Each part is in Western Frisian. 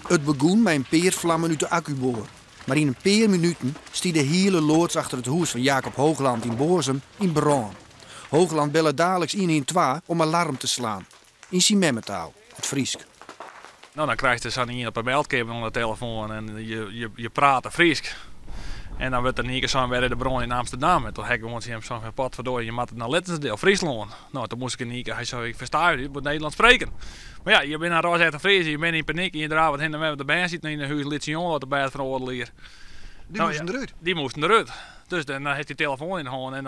It begûn mei in pear flammen út de akkuboar, mar yn in pear minuten stie de hiele loads achter it hûs fan Jacob Hoogland yn Boazum yn brân. Hoogland belle daliks ien ien twa om alarm te slaan. Yn syn memmetaal, it Frysk. No, dan krijst der sa'n ien op 'e meldkeamer oan de telefoan en je prate Frysk. En dan wurdt der in ien kear sein, wêr is de brân yn Amsterdam? En toen ha ik gewoan tsjin him sein fan potverdorie, je moatte nei Littenseradiel, Fryslân. No, toen moast ik in ien kear, hy sei, ik fersta u, je moet Nederlands spreken. Mar ja, je binne in ras-echte Fries, je binne yn panyk en je drave wat hinne en wer, want de bern sitte yn 'e hûs, lytse jonge op de bêd fan oardel jier. Dy moasten derút? Dy moasten derút. Dus dan hast dy telefoan yn de hân en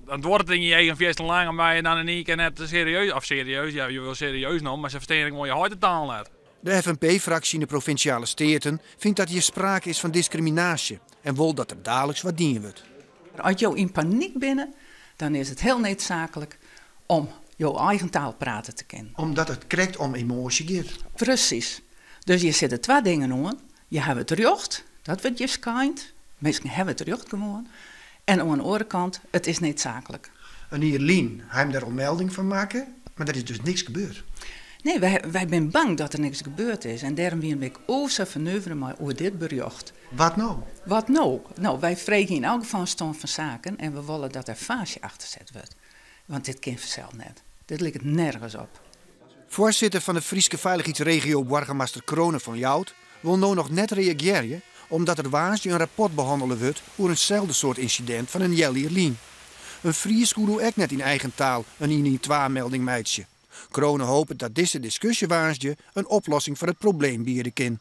dan duorret it yn je eigen fierste lang om je dan in ien kear net serieus, of serieus, ja, je wurde serieus nommen, mar se fersteane gewoan je heitetaal net. De FNP-fraksje yn de Provinsjale Steaten fynt dat hjir sprake is fan diskriminaasje en wol dat der daliks wat dien wurdt. As jo yn panyk binne, dan is it hiel needsaaklik om jo eigen taal prate te kinnen. Omdat it krekt om emoasje giet. Presys. Dus hjir sitte twa dingen oan. Je hawwe it rjocht, dat wurdt hjir skeind. Minsken hawwe it rjocht gewoan. En oan de oare kant, it is needsaaklik. In jier lyn ha jim der al melding fan makke, mar der is dus niks gebeurd. Nee, wy binne bang dat der niks gebeurd is en dêrom wiene wy ek o sa fernuvere mei oer dit berjocht. Wat no? Wat no? No, wy freegje yn elk gefal in stân fan saken en we wolle dat der faasje achter set wurdt. Want dit kin fansels net. Dit liket nergens op. Foarsitter fan de Fryske Feilichheidsregio boargemaster Crone fan Ljouwert wol no noch net reagearje omdat der woansdei in rapport behannele wurdt oer in selde soart ynsidint fan in healjier lyn. In Fries koe doe ek net yn eigen taal in ien-ien-twa-melding meitsje. Crone hopet dat dizze diskusje woansdei in oplossing foar it probleem biede kin.